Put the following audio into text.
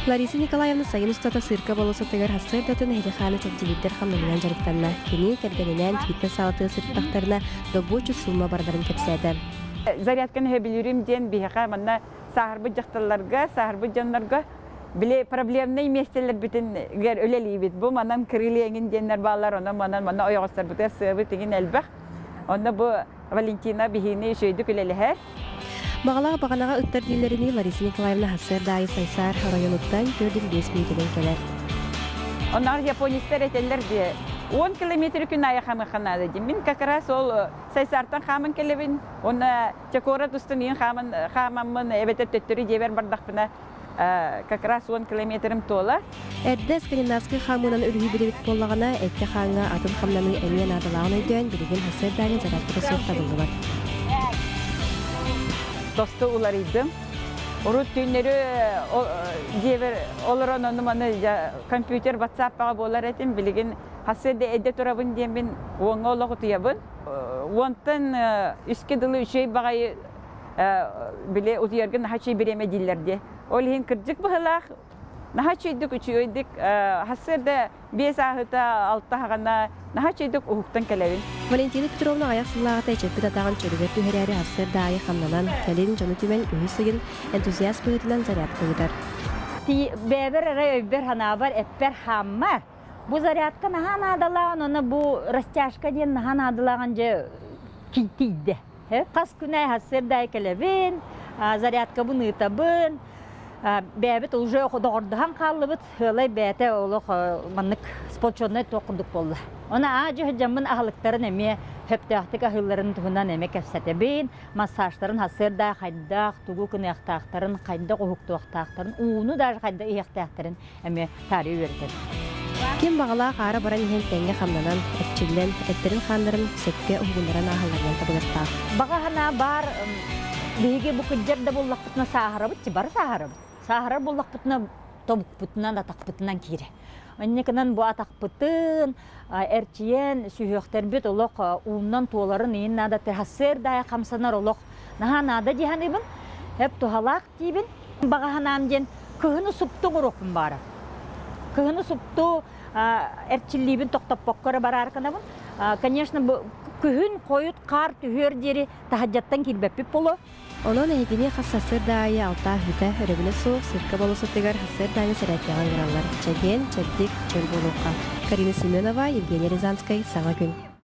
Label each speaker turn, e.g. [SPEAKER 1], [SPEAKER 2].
[SPEAKER 1] Лариса Николаевна сайын устата сыырка болуоссатыгар сарсыардатын эһиги-хааны чэбдигирдэр хамнанынан дьарыктанна. Кини кэргэнинээн фитнес-саалатыгар сырыттахтарына добуочу суума барыларын кэпсээтэ.
[SPEAKER 2] Зарядканы сөбүлүүрүм диэн биһиэхэ манна сааһырбыт дьахталларга, сааһырбыт дьоннорго били проблемнай миэстэлэрбитигэр үлэлиибит. Бу манан крылья эҥин диэннэр бааллар, онон манан манна ойоҕосторбутугар сыабыт иҥин элбэх. Онно бу Валентина биһиини үчүгэйдик үлэлэһэр.
[SPEAKER 1] Баҕалаах баҕанаҕа ыттар дииллэринии Лариса Николаевна сарсыарда аайы Сайсаар оройуонуттан 4-5 мүнүүтэнэн кэлэр.
[SPEAKER 2] Оннооҕор японецтар этэллэр дии, 10 километр күн аайы хаамыахха наада дии. Мин как раз ол Сайсаартан хааман кэлэбин, уонна Чакора тустан иин хааман хаамаммын эбэтэр төттөрү дьиэбэр бардахпына как раз 10 километрым туолар.
[SPEAKER 1] Эрдэ скандинавскай хаамыынан үлүһүйбүт эбит буоллаҕына, эккэ-хааҥҥа атын хамнаныы эмиэ наадалааҕын өйдөөн, билигин сарсыардааҥҥы зарядката суох табыллыбат.
[SPEAKER 2] Тосту уларыйдым. Урут түүннэри дьиэбэр олорон ону-маны компьютер ватсаппаҕа буолар этим. Билигин хасыа да эрдэ турабын диэммин уоҥҥа олох утуйабын. Уонтан үскэ дылы үчүгэй баҕайы били утуйарга наһаа үчүгэй бириэмэ дииллэр дии. Ол иһин кырдьык быһыылаах наһаа үчүгэйдик үчүгэйдик сарсыарда 5 ааһыта 6 аһаҕана наһаа үчүгэйдик уһуктан кэлэбин.
[SPEAKER 1] Валентина Петровна аҕыйах сыллааҕыта эчэппит атаҕын чөлүгэр түһэрээри сарсыарда аайы хамнанан, кэлин дьону түмэн үһүс ыйын энтузиаст быһыытынан зарядка ыытар.
[SPEAKER 3] Бэйэбэр эрэ өйбөр-санаабар эппэр хааммар. Бу зарядка наһаа наадалааҕын уонна бу растяжка диэн наһаа наадалааҕын дьэ тиийдэ. Хас күн аайы сарсыарда кэлэбин, зарядкабын ыытабын. Бэйэбит уже доҕордоһон хааллыбыт. Сыалай бэйэтэ олох маннык сплоченнай туох курдук буолла. Оны аа дьаммын аһылыктарын эмиэ сөптөөхтүк аһыылларын туһунан эмиэ кэпсэтэбин. Массажтарын сарсыарда хайдах, тугу гыныахтаахтарын, хайдах уһуктуохтаахтарын, ууну даже хайдах иһиэхтээхтэрин эмиэ таарыйа үөрэтэр.
[SPEAKER 1] Ким баҕалаах аара баран иһэн тэҥҥэ хамнанан, эрчиллэн, эттэрин-хааннарын сөпкө уһугуннаран ааһалларынан табыгастаах.
[SPEAKER 3] Баҕа санаа баар, биһиги бу кырдьар да буоллахпытына сааһырабыт, бары сааһырабыт. Сааһырар буоллахпытына тобукпутунан, атахпытынан киирэр. Инникинэн бу атахпытын эрчийэн, сүһүөхтэрбит олох ууннан туоларын иһин наада сарсыарда хамсанар олох наһаа наада дии саныыбын. Эп туһалаах диибин. Баҕа санаам диэн кыһыны супту оҥоруохпун баара. Кыһыны супту эрчиллиибин тохтоппокко эрэ бараар гынабын. Конечно, күһүн хойут хаар түһүөр диэри таһырдьаттан киирбэппит буолуо.
[SPEAKER 1] Онон эһигини хас сарсыарда аайы алтаах бүтэ, өрөбүлэ суох циркэ болуоссатыгар сарсыардааҥы сэрээккэҕэ ыҥыраллар. Чэгиэн, чэбдик, чөл буолуохха. Карина Семенова, Евгений Рязанскай, Саҥа күн.